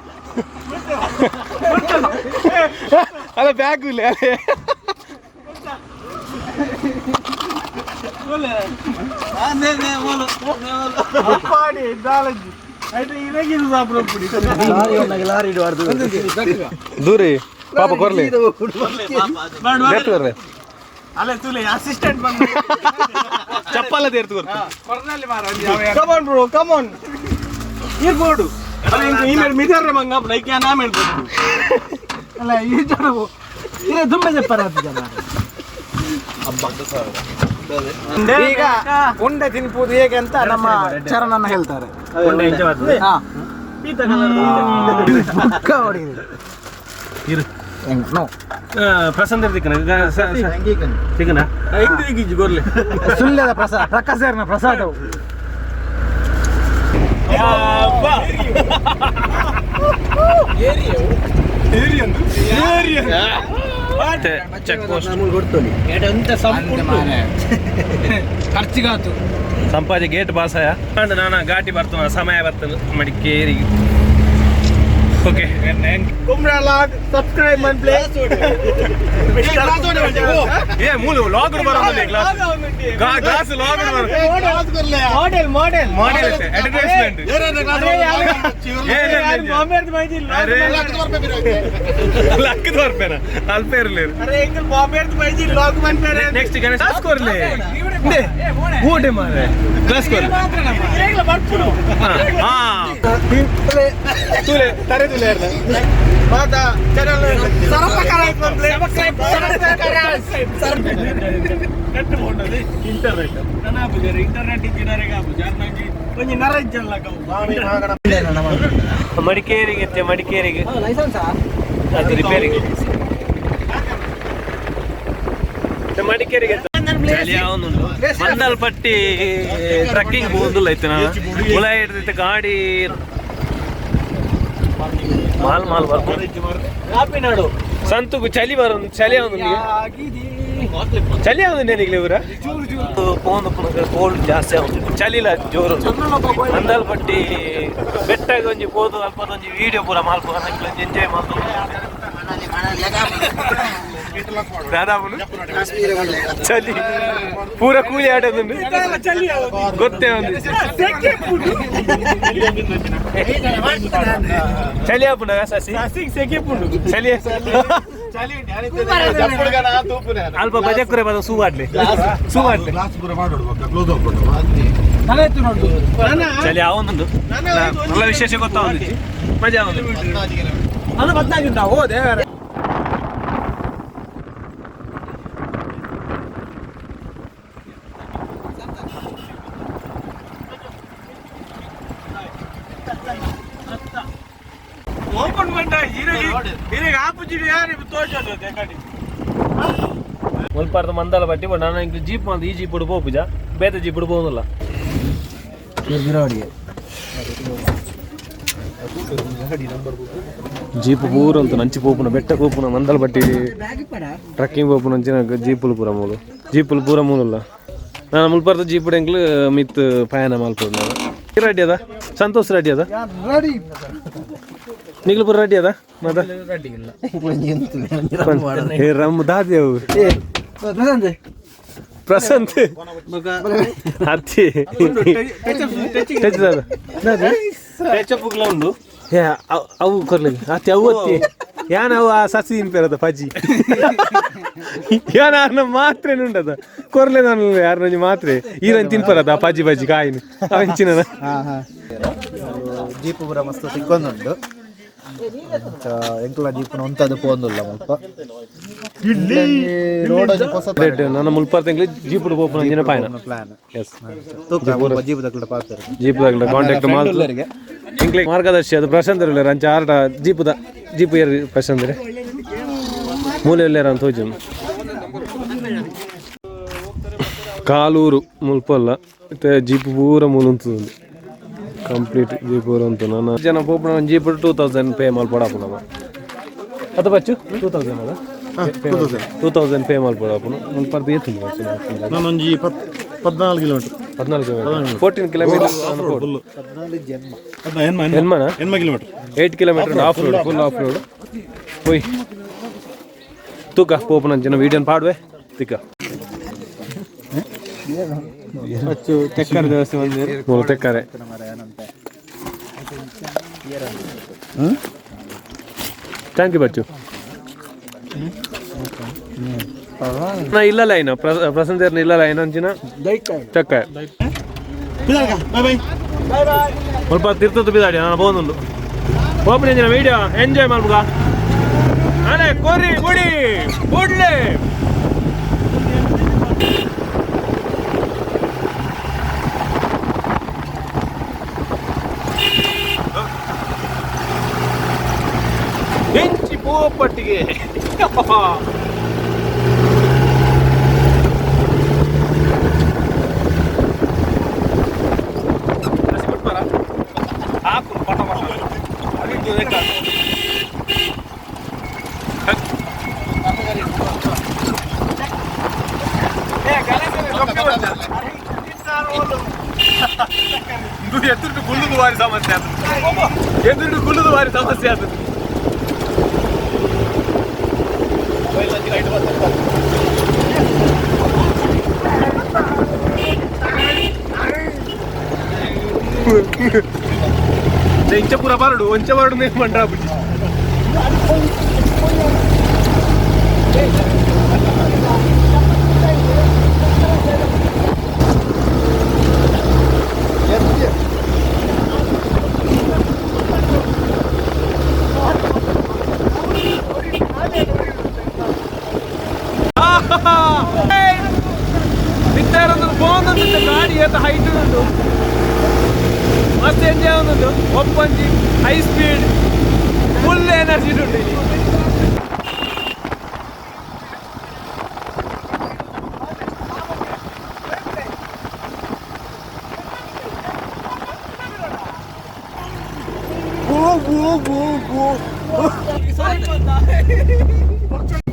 ಅಲ್ಲ, ಬ್ಯಾಗ್ ಇಲ್ಲ ಅಲ್ಲೇ. ಲಾರಿ ದೂರಿ ಪಾಪ ಕೊರ್ಲಿ ದೇರ್ತು ಕೊರ್ಲೆ. ಅಲ್ಲ ತುಲೆ ಅಸಿಸ್ಟೆಂಟ್ ಬಂದು. ಚಪ್ಪಲ ದೇರ್ತು ಕೊರ್ತು. ಕಮಾನ್ ಬ್ರೋ, ಕಮಾನ್. ಇರ್ಬೋಡು ಅಲ್ಲ, ಇಂಕ ಇಮೇಲ್ ಮಿದರ್ರೆ ಮಂಗ ಲೈಕ್ ಯಾ ನಾಮ್ ಹೇಳ್ಬೋದು ಅಲ್ಲ, ಈ ಜನವು ಇದೇ ತುಂಬಾ ಜಪ್ಪರ. ಈಗ ಉಂಡೆ ತಿನ್ಪುದು ಹೇಗೆ ಅಂತ ನಮ್ಮ ಚರಣನ್ನ ಹೇಳ್ತಾರೆ. ಹಾ. ಬುಕ್ಕ ಹೊಡೆಯುದು. ಇರು. ಹೆಂಗ್? ನೋ. ಪ್ರಸನ್ನ ತಿಕ್ಕನ ತಿಕ್ಕನ. ಗೊರ್ಲೆ. ಸುಳ್ಯದ ಪ್ರಸಾದ, ಪ್ರಕಾಶರ್ನ ಪ್ರಸಾದವು. ಚೆಕ್ ಪೋಸ್ಟ್ ಖರ್ಚಿಗಾತು. ಸಂಪಾಜಿ ಗೇಟ್ ಪಾಸ್ ಆಯ ಅಂಡ್ ನಾನು ಘಾಟಿ ಬರ್ತನ, ಸಮಯ ಬರ್ತದೆ ಮಡಿಕೇರಿ. ಓಕೆ. ಕುಮ್ರಾ ಲಾಗ್ ಸಬ್ಸ್ಕ್ರೈಬ್ ಮನ್ ಪ್ಲೇಸ್. ಏ ಮೂಲ ಲಾಗ್ ಬರೋದಿಲ್ಲ, ಗ್ಲಾಸ್ ಗ್ಲಾಸ್ ಲಾಗ್ ಬರೋ. Model model. Model advertisement. ಅರೆ. ಲಕ್ಕದ ಬರ್ಪೇನ ಅಲ್ಪ ಇರಲಿ. ಅರೆ ಎಂಗಲ್ ಬಾಂಬೆರ್ದು ಬೈಜಿ ಲಾಗ್ ಮನ್ಪೇರೆ. ನೆಕ್ಸ್ಟ್ ಗಣೇಶ್ ಕ್ಲಾಸ್ ಕೊರ್ಲೆ ಓಟೆ ಮಾರೆ ಕ್ಲಾಸ್ ಕೊರ್ಲೆ. ಇರೇಗ್ಲ ಬರ್ಪುನು. ಹಾ ತೂಲೆ ತರೆ ತೂಲೆ ಇರ್ಲ. ಮಾತಾ ಚಾನೆಲ್ ಇಂಟರ್ನೆಟ್ ಇಂಟರ್ನೆಟ್ ಇಂಜಿನಿಯರಿಂಗ್ ಆಪುಜಿ ಒಂಜಿ ನರಜ್ಜಲ್ಲ. ಮಡಿಕೇರಿಗೆ ಎತ್ತೆ, ಮಡಿಕೇರಿಗೆ ಅದು ರಿಪೇರಿಗೆ ಮಡಿಕೇರಿಗೆ ಚಳಿ ಯಾವನುಂಟು. ಮಂದಲ್ಪಟ್ಟಿ ಟ್ರಕ್ಕಿಂಗ್ ಹೋಗುದಿಲ್ಲ ಐತೆ. ನಾನು ಹುಳ ಹಿಡ್ದಿತ್ತು ಗಾಡಿ ಮಾಲ್ ಮಾಲ್ ಬರ್ಬೋದು. ಸಂತುಗು ಚಳಿ ಬರ, ಚಳಿ ಅವನು, ಚಳಿ ಅವನು ನೆನಿಗ್ಲಿ ಇವರ ಫೋನ್ ಕೋಲ್ಡ್ ಜಾಸ್ತಿ ಆಗುದು, ಚಳಿಲ ಜೋರು. ಮಂದಲ್ಪಟ್ಟಿ ಬೆಟ್ಟಾಗ ಒಂಜಿ ಪೋದು ಅಲ್ಪದ ಒಂಜಿ ವಿಡಿಯೋ ಪೂರ ಮಾಲ್ಪು ಎಂಜಾಯ್ ಮಾಲ್ತು. ದಾದಾಪುನು ಚಳಿ ಪೂರ ಕೂಲಿ ಆಟದುಂಡು ಗೊತ್ತೇ ಒಂದು ಚಳಿ ಆಪುಂಡ ಸಸಿ ಚಳಿ. ಅಲ್ಪ ಬಜಕ್ಕುರೆ ಬದ ಸೂ ಆಡ್ಲಿ ಸೂ ಆಡ್ಲಿ. ಗ್ಲಾಸ್ ಪೂರ ಮಾಡೋಡು ಕ್ಲೋಸ್ ಹೋಗ್ಬಿಟ್ಟು. ಚಳಿ ಅವನೊಂದು നല്ല ವಿಶೇಷ ಗೊತ್ತಾവുಂದು, ಮಜಾ ಆവുಂದು. ಅದು ಬದ್ನಾಗಿ ಹೋದೆ. ಓಪನ್ ಬಂಡ ಇರಗೆ ಆಪುಜಿಡಿ ಯಾರು ತೋಚೋದು ಕಡೆ. ಮುಲ್ಪಾರ್ದ ಮಂದಾಲ ಬಟ್ಟಿ ಬಟ್ ನಾನು ಇಂಕ್ ಜೀಪ್ ಮಾಲ್ದು ಈ ಜೀಪ್ ಪೋಪುಜ, ಬೇತೆ ಜೀಪ್ ಪೋನುಲ್ಲ. Jeep ಪೂರ ಅಂತ ನಂಚಿ ಪೋಪುನ ಬೆಟ್ಟ ಪೋಪುನ ಮಂದಲ್ ಬಟ್ಟಿ ಟ್ರಕ್ಕಿಂಗ್ ಪೋಪುನ ಅಂಚಿನ ಜೀಪುಲು ಪೂರ ಮೂಲು ಜೀಪುಲು ಪೂರ ಮೂಲಲ್ಲ. ನಾನು ಮುಲ್ಪರ್ದ ಜೀಪು ಎಂಕ್ಲು ಮಿತ್ ಪಯಣ ಮಲ್ಪುದು. ನಾನು ರೆಡಿ ಅದ? ಸಂತೋಷ್ ರೆಡಿ ಅದ? ನಿಗ್ಲು ಪೂರ ರೆಡಿ ಅದ? ಮತ್ತ ಏ ರಮ್ ದಾದಿ ಅವು ಪ್ರಶಾಂತ್ ಅತ್ತಿ ಟಚ್ ದಾದ. ಉಂಡು. ಏ ಅವು ಕೊರ್ಲಿ ಅತ್ತಿ, ಅವು ಅತ್ತಿ ಯಾನ್ ಅವು ಆ ಸಸಿ ತಿನ್ಪೇರದ ಪಜ್ಜಿ ಯಾನ್ ಆರ್ನ ಮಾತ್ರೆ ಉಂಡದ ಕೊರ್ಲೆ. ನಾನು ಯಾರನೊಂಜಿ ಮಾತ್ರೆ ಈರನ್ ತಿನ್ಪರದ ಪಜ್ಜಿ ಪಜ್ಜಿ ಕಾಯಿನ ಅವಂಚಿನ. ಜೀಪು ಪೂರ ಮಸ್ತ್ ತಿಕ್ಕೊಂದುಂಡು. ಎಂಕುಲ ಜೀಪುನ ಒಂತದು ಪೋಂದುಲ್ಲ ಮುಲ್ಪ ರೋಡ್ ಪೊಸ. ನನ್ನ ಮುಲ್ಪರ್ ತಿಂಗ್ಳು ಜೀಪುಡು ಪೋಪುನ ಅಂಚಿನ ಪಾಯನ. ಪ್ಲಾನ್. ಎಸ್. ತೂಕ ಜೀಪು ದಕ್ಕಡ ಪಾತ್ರ. ಜೀಪ್ ಕಾಂಟ್ಯಾಕ್ಟ್ ಮಾಲ್ ಇಂಕ್ಲೆ ಮಾರ್ಗದರ್ಶಿ ಅದು ಪ್ರಶಾಂತ್ ಉಲ್ಲೆರ್. ಅಂಚ ಆರ್ಡ ಜೀಪುದ ಜೀಪು ಏರ್ ಪ್ರಶಾಂತ್ ಮೂಲೆ ಉಲ್ಲೆರ್ ಅಂತ ತೋಜು. ಕಾಲೂರು ಮುಲ್ಪಲ್ಲ ಮತ್ತೆ ಜೀಪ್ ಪೂರ ಮೂಲ ಉಂತುಂಡು, ಕಂಪ್ಲೀಟ್ ಜೀಪ್ ಪೂರ ಉಂಟು. ನಾನು ಜನ ಪೋಪುನ ಜೀಪ್ 2000 ಪೇ ಮಲ್ಪಡಾಪುನ ಅದು ಬಚ್ಚು 2000 ಅದ, 2000 ಪೇ ಮಲ್ಪಡಾಪುನ. ಮುಲ್ಪರ್ದು ಏತುಂಡು ಬಚ್ಚು? ನಾನೊಂಜಿ 14 ಕಿಲೋಮೀಟರ್. 14, 14 ಕಿಲೋಮೀಟರ್. ಫುಲ್ಲು ಎನ್ಮ. ಎನ್ಮನ? ಎನ್ಮ kilometre. 8 kilometre off road, full off road. ಹೋಯ್ ತೂಕ ಪೋಪುನ ಜನ ವೀಡಿಯೋನ್ ಪಾಡುವೆ ತಿಕ್ಕ. ತೆಕ್ಕರ ವ್ಯವಸ್ಥೆ ಬಂದಿದೆ. ಮೂರು ತೆಕ್ಕರೆ. Thank you Bachu. ನಾ ಇಲ್ಲಲ್ಲ ಇನ್ನು ಪ್ರಸಂತ ಇಲ್ಲಲ್ಲ ಅಂಚಿನ ಚಕ್ಕ. Boy boy. ಸ್ವಲ್ಪ ತಿರ್ತದ್ದು ಬಿದಾಡಿ ನಾನು ಬೋಂದುಂಡು. ಓಪನ್ ಇಂಜಿನ ವಿಡಿಯೋ ಎಂಜಾಯ್ ಮಲ್ಪುಗ. ಅಲೆ ಕೊರಿ ಗುಡಿ ಗುಡ್ಲೆ. ಹೆಂಚಿ ಪೋಪಟ್ಟಿಗೆ. ಹಾಕು ಪಟ ಪಟ. ಎದುರು ಗುಳ್ಳುದು ವಾರಿ ಸಮಸ್ಯೆ ಅದು, ಎದುರು ಗುಳ್ಳುದು ವಾರಿ ಸಮಸ್ಯೆ ಅದು. ಇಂಚ ಪೂರ ಬಾರಡು ಒಂಚ ಬಾರಡು ನೇಮ್ ಮಂಡ್ರ ಬುಜ್ಜಿ. ಪೋಂದೊಂದು ಗಾಡಿ ಏತ ಹೈಟ್ ಉಂಟು, ಮಸ್ತ್ ಎಂಜಾಯ್ ಆವೊಂದುಂಡು. ಒಪ್ಪಂಜಿ high speed full energy ಉಂಟು ಇಲ್ಲಿ.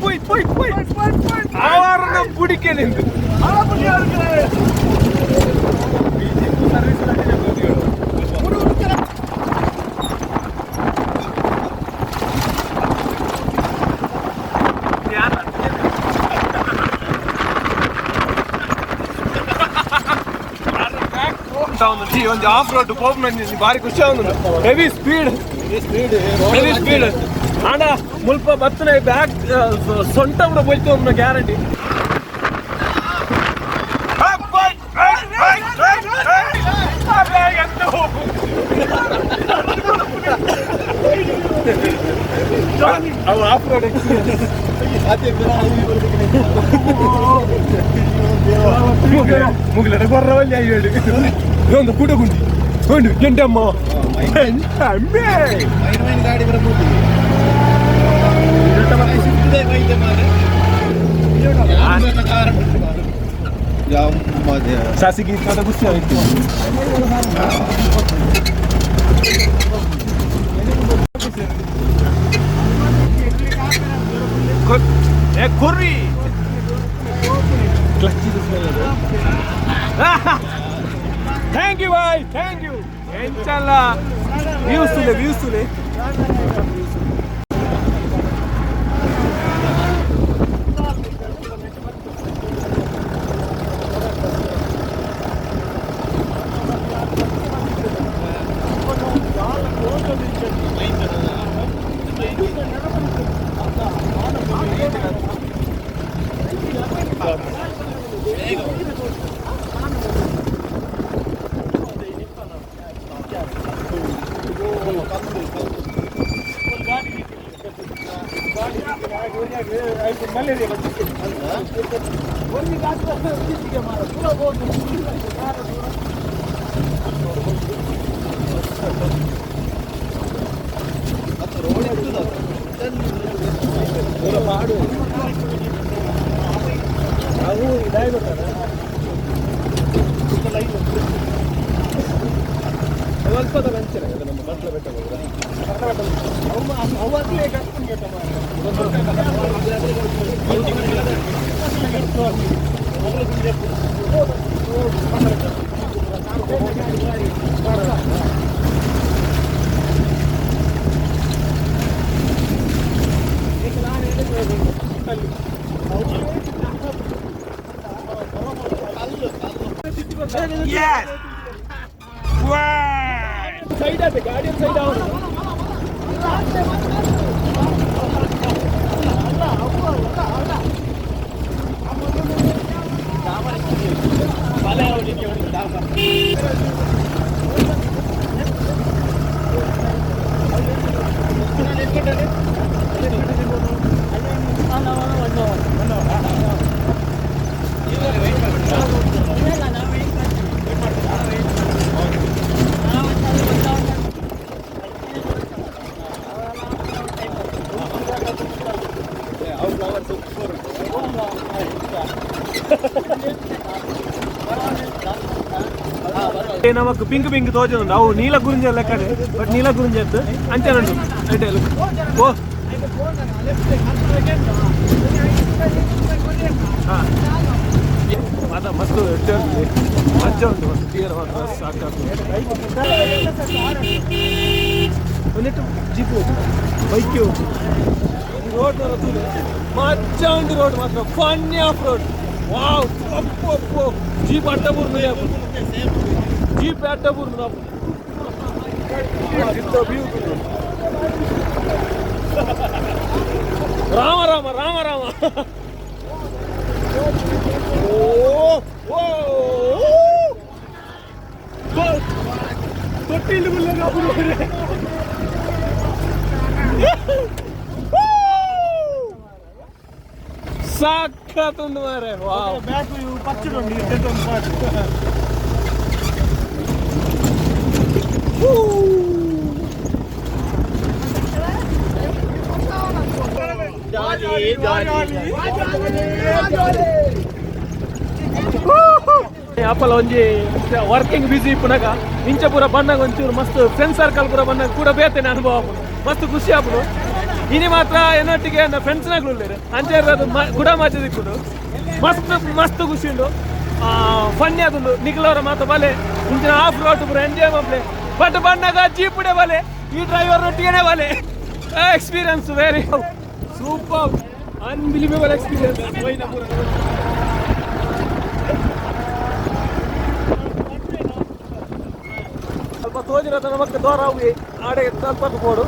ಪೋಯ್ ಪೋಯ್ ಪೋಯ್ ಆವಾರನ ಪುಡಿಕೆಲಿಂದು. ಒಂಜಿ ಆಫ್ ರೋಡ್ ಪೋಪುನ ಬಾರಿ ಖುಷಿ ಆವೊಂದುಂಡು. Heavy speed, heavy speed. ಆಂಡ ಮುಲ್ಪ ಬತ್ತನೆ ಬ್ಯಾಕ್ ಸೊಂಟ ಕೂಡ ಬೊಲ್ತು ಗ್ಯಾರಂಟಿ. ಅವು ಆಫ್ ರೋಡ್. ಮುಗಿಲಡ ಬರ್ರವಲ್ಲಿ ಅಯ್ಯೋಡು ಇದೊಂದು ಕೂಡ ಗುಂಡಿ ಉಂಡು ಎಂಟಮ್ಮ ಅಮ್ಮೆ. ಮೈನ್ ಗಾಡಿ ಬರಬಹುದು. ಸಾಸಿಗೆ ಕದ ಖುಷಿ ಆಯ್ತು. ಏ ಕುರ್ರಿ clutch. Thank you bye, thank you. ಎಂಚಲ್ಲ views ತುಲೆ, views ತುಲೆ. ಸೈಡ್ ಆತೆ ಗಾಡಿ ಸೈಡ್ ಅವನು. ನಮಕ್ ಪಿಂಕ್ ಪಿಂಕ್ ತೋಜುಂಡು. ಅವು ನೀಲ ಗುರಿಂಜ ಲೆಕ್ಕಡೆ, ಬಟ್ ನೀಲ ಗುರಿಂಜ ಇತ್ತು ಅಂಚೆ ಉಂಟು. ಐಟೆ ಓ ಹಾಂ ಮಾತ ಮಸ್ತ್ ಎಡ್ಡೆ ಉಂಟು, ಮಜ್ಜ ಉಂಟು ಮಸ್ತ್ ತೀರ ಮಾತ್ರ ಸಾಕಾಗ್ತದೆ. ಒಂದಿಟ್ಟು ಜೀಪ್ ಹೋಗು, ಬೈಕ್ ಹೋಗು, ರೋಡ್ ಮಜ್ಜ ಉಂಟು. ರೋಡ್ ಮಾತ್ರ funny off road. Wow, Appu Appu jeep ಅಡ್ಡ ಬೂರ್ನು, ಜೀಪ್ ಅಡ್ಡ ಬೂರ್ನು. ರಾಮ ರಾಮ ರಾಮ ರಾಮ. ಓ ಓ ತೊಟ್ಟಿಲ್ ಸಾಕತ್ತುಂಡು ಮಾರೆ. ವಾವ್, ಬ್ಯಾಕ್ ಪಚ್ಚುಡು ಉಂಡು, ಈ ಸೆಟ್ ಒಂದು ಪಾಟ್. ಅಪ್ಪಲ ಒಂಜಿ ವರ್ಕಿಂಗ್ ಬಿಸಿ ಇಪ್ಪುನಗ ಇಂಚ ಪೂರ ಬನ್ನಾಗ ಒಂಚೂರು ಮಸ್ತ್ ಫ್ರೆಂಡ್ ಸರ್ಕಲ್ ಪೂರ ಬನ್ನಾಗ ಕೂಡ ಬೇತೇನೆ ಅನುಭವ ಆಪುಂಡು, ಮಸ್ತ್ ಖುಷಿ ಆಪುಂಡು. ಇನಿ ಮಾತ್ರ ಏನೊಟ್ಟಿಗೆ ನನ್ನ ಫ್ರೆಂಡ್ಸ್ನಾಗ್ಲು ಉಲ್ಲೇರು ಅಂಚೆ ಅದು ಕೂಡ ಮಜ ದಿಕ್ಕುಂಡು, ಮಸ್ತ್ ಮಸ್ತ್ ಖುಷಿ ಉಂಡು. ಫನ್ನಿ ಆದುಂಡು. ನಿಖಿಲವರ ಮಾತ್ರ ಬಲೆ ಇಂಚಿನ ಆಫ್ ರೋಡ್ ಪೂರ ಎಂಜಾಯ್ ಮಪ್ಲೆ. ಬಟ್ ಬನ್ನಾಗ ಜೀಪುಡೆ ಬಲೆ, ಈ ಡ್ರೈವರ್ ಒಟ್ಟಿಗೆನೆ ಬಲೆ. Experience very super, unbelievable experience. ಪೂರ ಸ್ವಲ್ಪ ತೋಜಿನ ನಮಕ್ ದೋರ ಹೋಗಿ ಆಡೆ ಸ್ವಲ್ಪ ಬೋಡು.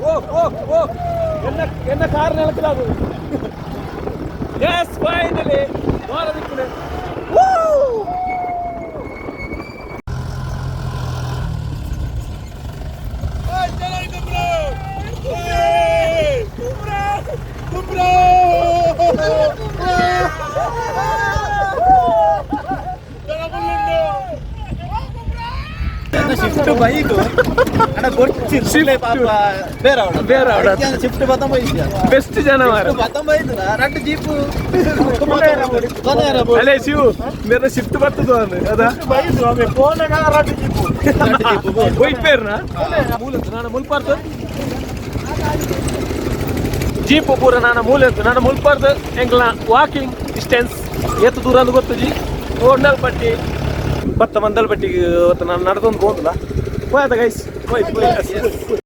ಓ ಓ ಓ ಎನ್ನ ಎನ್ನ ಕಾರ್ ನೆಲಕ್ಕದಾಗು. ಎಸ್, ಫೈನಲಿ ದೋರ ದಿಕ್ಕುನೆ. ಶಿಫ್ಟ್ ಬೈದು ಅಣ್ಣ ಬೊಚ್ಚಿ ಸುಳ್ಳೆ ಪಾಪ ಬೇರೆ ಅವಡ. ಬೇರೆ ಅವಡ. ಶಿಫ್ಟ್ ಬತ್ತ ಬೈದ್ಯ. ಬೆಸ್ಟ್ ಜನ ಮಾರ್ರೆ. ಬತ್ತ ಬೈದು ರಡ್ಡು ಜೀಪು. ಅಲೇ ಶಿವು, ಮೇರೆ ಶಿಫ್ಟ್ ಬರ್ತದ ಅದ. ಬೈದು ಅವೇ ಫೋನಾಗ ರಡ್ಡು ಜೀಪು. ಹೋಯ್ಪೇರ್ನ ಮೂಲ ನಾನು ಮುಲ್ಪಾರ್ದು ಜೀಪು ಪೂರ ನಾನು ಮೂಲೆ ನಾನು ಮುಲ್ಪಾರ್ದು ಎಂಕ್ಲ ವಾಕಿಂಗ್ ಡಿಸ್ಟೆನ್ಸ್ ಏತ್ ದೂರ ಅಂದ್ ಗೊತ್ತುಜಿ. ಪಟ್ಟಿ ಬತ್ತ ಮಂದಲ್ ಪಟ್ಟಿಗೆ ನಾನು ನಡೆದೊಂದು ಹೋದಲ್ಲ. ಹೋಯ್ತ ಗೈಸ್, ಹೋಯ್ತು ಹೋಯ್ತು.